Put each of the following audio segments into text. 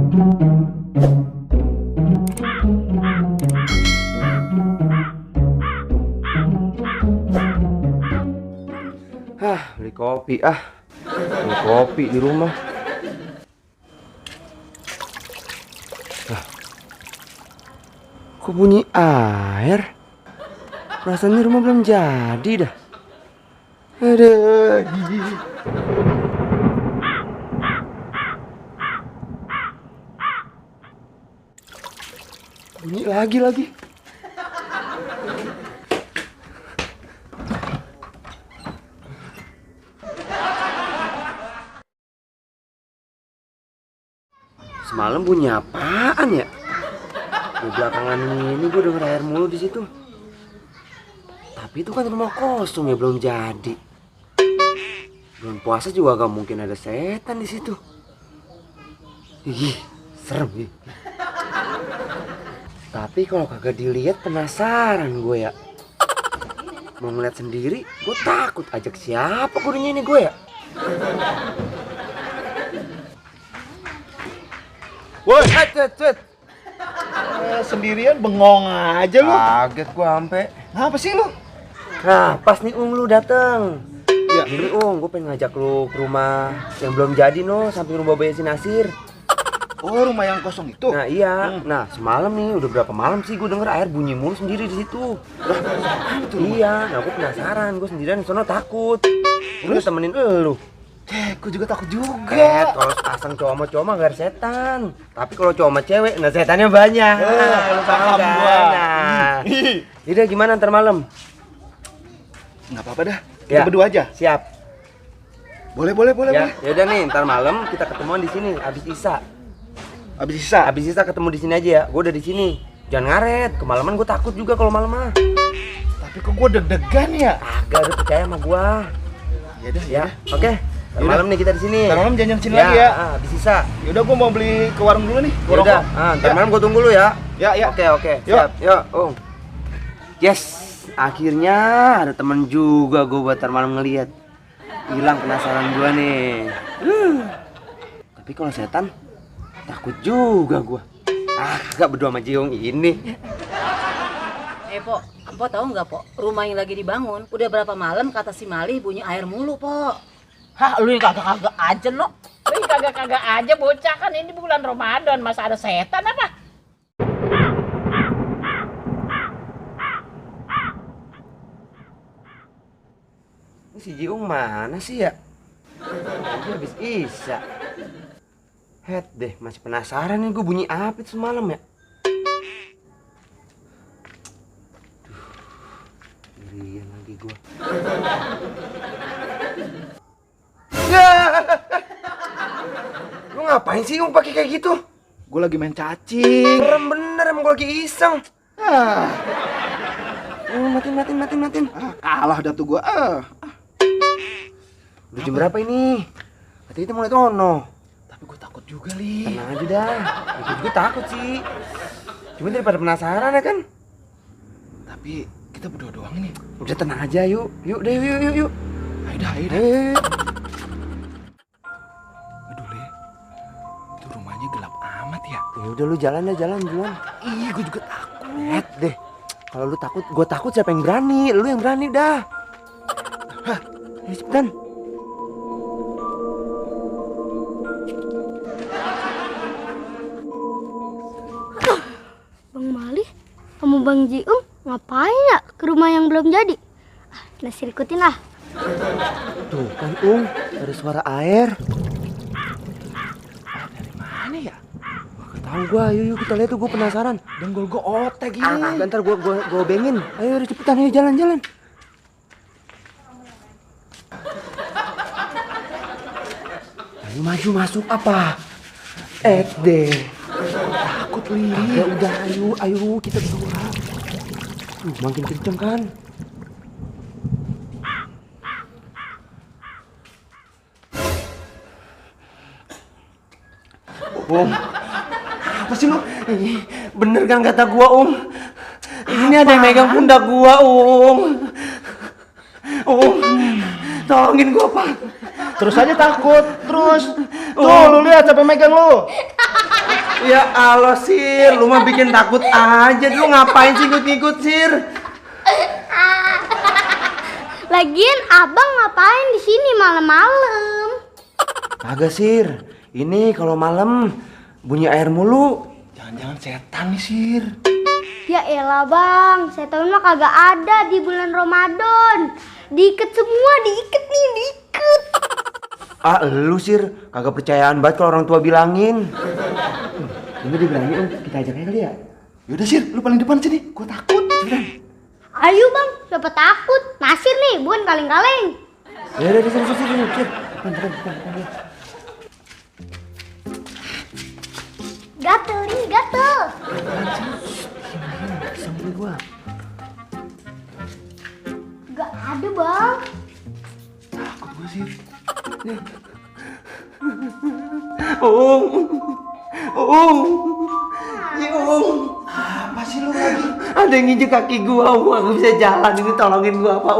Beli kopi beli kopi di rumah. Kok bunyi air? Perasaan ini rumah belum jadi dah. Aduh. Bunyi lagi. Semalam bunyi apaan ya? Di belakangan ini gue denger air mulu di situ. Tapi itu kan rumah kosong ya, belum jadi. Belum puasa juga gak mungkin ada setan di situ. Ih, serem ya. Tapi kalau kagak dilihat penasaran gue ya. Mau ngeliat sendiri, gue takut. Ajak siapa gurunya ini gue ya? Woi, cet. Sendirian bengong aja lu. Kaget gue ampe. Apa sih lu? Nah, pas nih lu dateng. Ya. Gini gue pengen ngajak lu ke rumah yang belum jadi samping rumah Bayi si Nasir. Oh, rumah yang kosong itu? Nah iya, nah semalam nih udah berapa malam sih gue denger air bunyi mulu sendiri di situ. Iya, nah gue penasaran, gue sendirian sono takut. Terus temenin lu. Gue juga takut juga. Kalau pasang cowok sama cowok mah gak ada setan. Tapi kalau cowok sama cewek, nah setannya banyak. Lu paham gua. Nah, jadi gimana ntar malam? Nggak apa-apa dah, kita Ya. berdua aja. Siap. Boleh. Ya udah nih, ntar malam kita ketemuan di sini abis Isya. Abis Isya ketemu di sini aja ya. Gue udah di sini. Jangan ngaret, kemalaman gue takut juga kalau malam mah. Tapi kok gue deg-degan ya? Agak udah percaya sama gue. Ya. Oke. Ntar malam nih kita di sini. Ntar malam janjian sini lagi ya. Abis Isya. Yaudah, gue mau beli ke warung dulu nih. Yaudah, ntar malam gue tunggu lu ya. Ya. Oke. Siap. Yuk, Yes, akhirnya ada temen juga gue buat ntar malam ngeliat. Hilang penasaran gue nih. Tapi kalau setan takut juga gue. Gak berdua sama Jiung ini. Pok, Mpok tahu nggak, Pok? Rumah yang lagi dibangun, udah berapa malam kata si Mali bunyi air mulu, Pok. Hah, lu yang kagak-kagak aja lo. Lu yang kagak-kagak aja, bocah, kan ini bulan Ramadan, masa ada setan apa? Ini si Jiung mana sih ya? Dia habis Isya. Head deh, masih penasaran nih gue bunyi apa itu semalam ya? Irian lagi gue. Lu ngapain sih pakai kayak gitu? Gue lagi main cacing. Serem bener, emang gue lagi iseng. Matiin. Kalah dah tuh gue. Udah jam berapa ini? Katanya kita mulai tono. Tapi gue takut juga, Li. Tenang aja dah. Gue juga takut sih. Cuma daripada penasaran ya kan? Tapi kita berdua doang ini. Udah tenang aja, yuk. Yuk. Ayo dah. Ayo. Aduh, Le. Itu rumahnya gelap amat ya. Ya udah lu jalan duluan. Ih, gue juga takut. Head deh. Kalau lu takut, gue takut siapa yang berani? Lu yang berani dah. Ayo cepetan. Bang Mali sama Bang Jiung ngapain ya ke rumah yang belum jadi? Nasir ikutin lah. Tuh kan ada suara air. Dari mana ya? Gak tau gue, yuk kita lihat tuh, gue penasaran. Denggol gue otek ini. Bentar gue bengin. Ayo udah cepetan, ayo jalan. Ayo maju masuk apa? deh. Takut, Li. Ya udah ayo kita berdua. Makin kenceng kan? Apa sih lu? Bener kan kata gua, Ini ada yang megang pundak gua, tolongin gua, Pak. Terus aja takut. Terus. Tuh, lu lihat siapa yang megang lu. Ya Allah Sir, lu mah bikin takut aja. Lu ngapain sih ngikut-ngikut Sir? Lagian abang ngapain di sini malam-malam? Kagak Sir, ini kalau malam bunyi air mulu. Jangan-jangan setan nih, Sir. Ya elah bang, setan mah kagak ada di bulan Ramadan. Diikat semua, diikat nih, diikat. Ah lu Sir, kagak percayaan banget kalau orang tua bilangin. Ini dia bilangin, kita ajak aja kali ya. Yaudah, Sir, lu paling depan sini. Gua takut. Cepetan. Ayo bang, siapa takut? Nasir nih, bukan kaleng-kaleng. Ya udah, Sir. Depan. Gatel nih, gatel. Sambil gua. Gak ada bang. Takut gua, Sir. Apa sih lu lagi? Ada yang nginjek kaki gua, aku bisa jalan. Ini tolongin gua apa,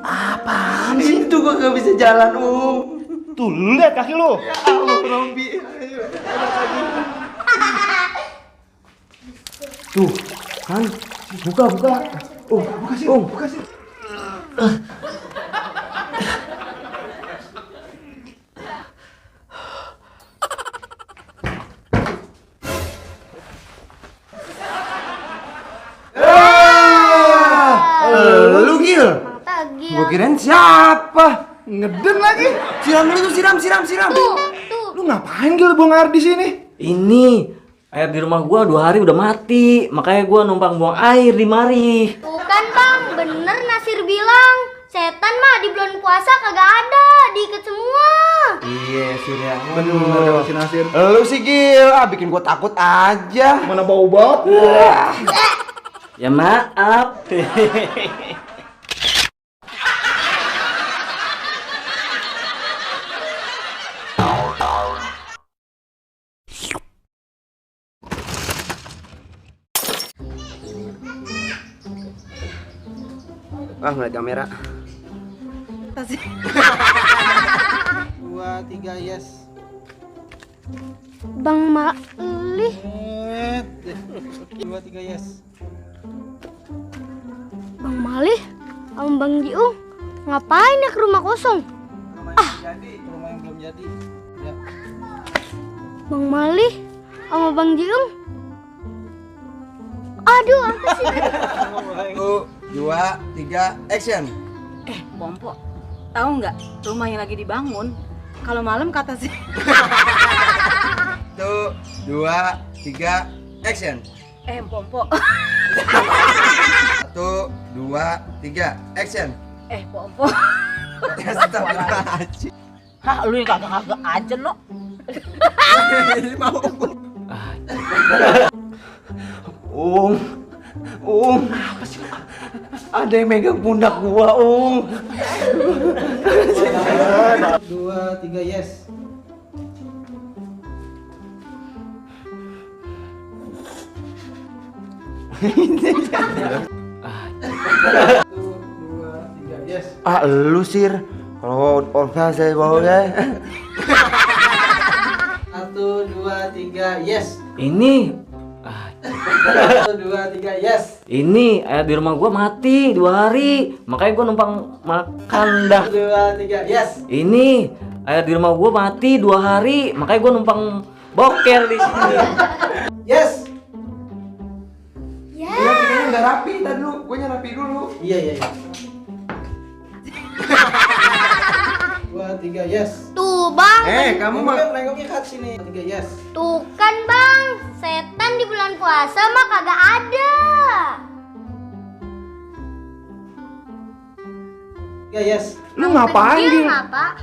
Apaan sih? Itu gua gak bisa jalan, Tuh, lu lihat kaki lu. Ya Allah, Rombi. Ayo. Tuh, kan? Buka. Buka, Sir. Buka, Sir. Lu Gil? Tagih. Gua kirain siapa? Ngeden lagi. Siram dulu tuh, siram. Tuh. Lu ngapain Gil buang air di sini? Ini air di rumah gua 2 hari udah mati, makanya gua numpang buang air di mari. Tuh kan bang, bener Nasir bilang. Setan mah di bulan puasa kagak ada, diikat semua. Iya, Sir ya. Bener kata si Nasir. Lu sih Gil, bikin gua takut aja. Mana bau banget? Ya maaf. Ah, ngeliat kamera. 2, 3, yes. Bang Malih, 2, 3, yes. Bang Malih, sama Bang Jiung ngapain ya ke rumah kosong? Rumah yang belum jadi. Ya. Bang Malih sama Bang Jiung. Aduh, apa sih? 1, 2, 3, action. Pompo, tahu nggak rumah yang lagi dibangun? Kalau malam kata sih. 1, 2, 3, action. Pompo. 1, 2, 3, action. Pompo. Astagfirullahaladzim. Hah, lu yang kagak-kagak aja no. Apa sih? Ada yang megang pundak gua, 2, 3, yes. Yes. Ah, lu Sir. Kalau orga saya bawa ya. 1, 2, 3, yes. Ini 1, 2, 3, yes. ini air di rumah gua mati 2 hari, makanya gua numpang makan dah. 1, 2, 3, yes. Ini air di rumah gua mati 2 hari, makanya gua numpang boker di sini. Yes. Ya. Kayaknya nggak rapi, tadi dulu. Gua rapi dulu. Iya. 2, 3, yes. Tuh bang, Kamu mah Nengoknya ke sini. 3, yes. tuh kan bang, setan di bulan puasa mah kagak ada. 3, yes. lu ngapain Kecil Gil? ngapa?